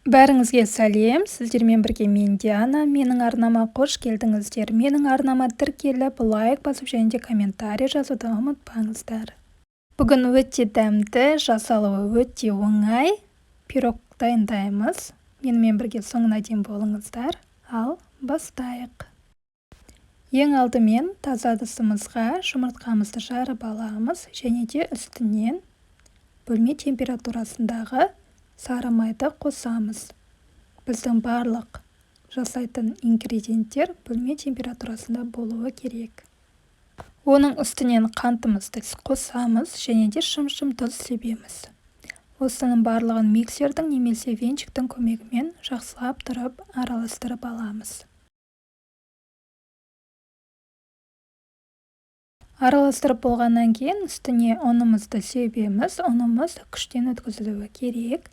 Бәріңізге сәлем, сіздермен бірге мен Диана. Менің арнама қош келдіңіздер. Менің арнама тіркеліп, лайк басып және де комментарий жазуды ұмытпаңыздар. Бүгін өте дәмді, жасалуы өте оңай пирог дайындаймыз. Менімен бірге соңына дейін болыңыздар. Ал бастайық. Ең алдымен таза ыдысымызға жұмыртқамызды жарып аламыз және де үстінен бөлме температурасындағы сары майды қосамыз. Біздің барлық жасайтын ингредиенттер бөлме температурасында болуы керек. Оның үстінен қантымызды қосамыз және де шым-шым тұз себеміз. Осының барлығын миксердің немесе венчиктің көмегімен жақсылап тұрып араластырып аламыз. Араластырып болғаннан кейін үстіне ұнымызды себеміз. Ұнымыз күштен өткізілуі керек.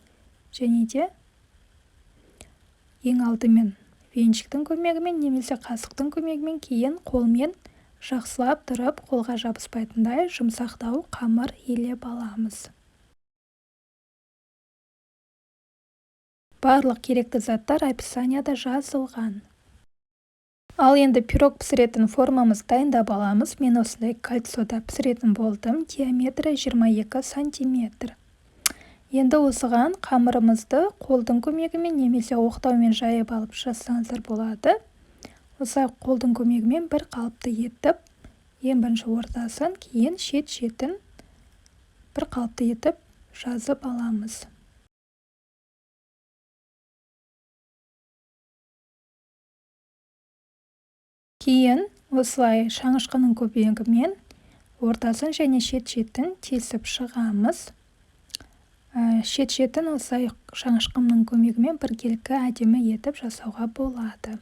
Және де ең алдымен венчиктің көмегімен немесе қасықтың көмегімен, кейін қолмен жақсылап тұрып қолға жабыспайтындай жұмсақтау қамыр илеп аламыз. Барлық керекті заттар описанияда жазылған. Ал енді пирог пісіретін формамызды дайындап аламыз. Мен осындай кольцода пісіретін болдым. Диаметрі 22 сантиметр. Енді осыған қамырымызды қолдың көмегімен немесе оқтаумен жайып алып жазсаңыздар болады. Осылай қолдың көмегімен бір қалыпты етіп, ең бірінші ортасын, кейін шет-шетін бір қалыпты етіп жазып аламыз. Кейін осылай шаңышқының көмегімен ортасын және шет-шетін тесіп шығамыз. Шет-шетін осылай шаңышқының көмегімен біркелкі әдемі етіп жасауға болады.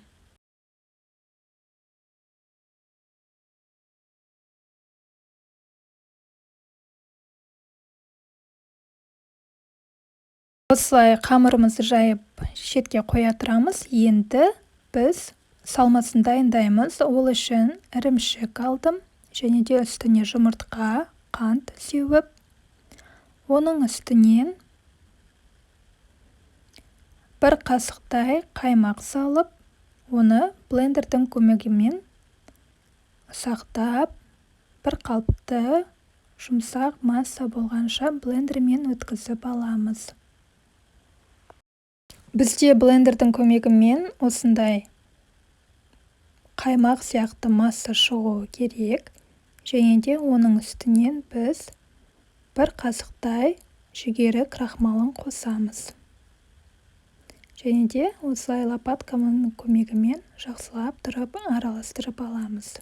Осылай қамырымызды жайып шетке қоя тұрамыз. Енді біз салмасын дайындаймыз. Ол үшін ірімшік алдым және де үстіне жұмыртқа, қант сеуіп, оның үстінен бір қасықтай қаймақ салып, оны блендердің көмегімен ұсақтап, бір қалыпты жұмсақ масса болғанша блендермен өткізіп аламыз. Бізде блендердің көмегімен осындай қаймақ сияқты масса шығуы керек. Және де оның үстінен біз бір қасықтай жүгері крахмалын қосамыз. Және де осылай лопатканың көмегімен жақсылап тұрып араластырып аламыз.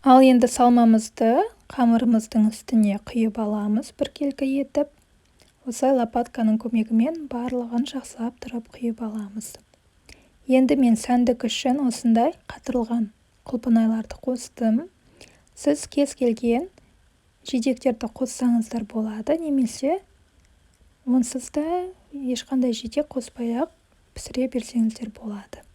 Ал енді салмамызды қамырымыздың үстіне құйып аламыз біркелкі етіп. Осылай лопатканың көмегімен барлығын жақсылап тұрып құйып аламыз. Енді мен сәндік үшін осындай қатырылған құлпынайларды қостым. Сіз кез келген жидектерді қоссаңыздар болады, немесе онсыз да ешқандай жидек қоспай-ақ пісіре берсеңіздер болады.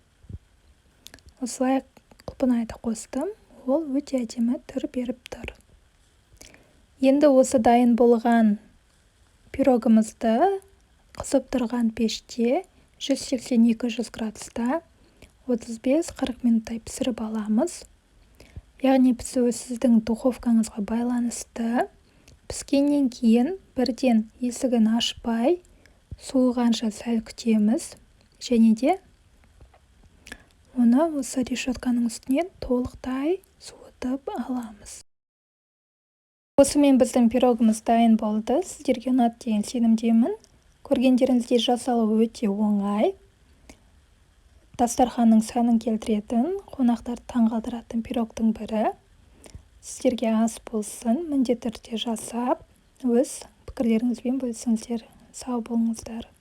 Осылай құлпынайды қостым. Ол өте әдемі түр беріп тұр. Енді осы дайын болған пирогымызды қызып тұрған пеште 180-200 градуста 35-40 минуттай пісіріп аламыз. Яғни пісуі сіздің духовкаңызға байланысты. Піскеннен кейін бірден есігін ашпай, суығанша сәл күтеміз. Және де оны осы решетканың үстінен толықтай суытып аламыз. Осымен біздің пирогымыз дайын болды. Сіздерге ұнады деген сенімдемін. Көргендеріңіздей жасалуы өте оңай. Дастарханның сәнін келтіретін, қонақтарды таңғалдыратын пирогтың бірі. Сіздерге ас болсын, міндетті түрде жасап, өз пікірлеріңізбен бөлісіңіздер. Сау болыңыздар.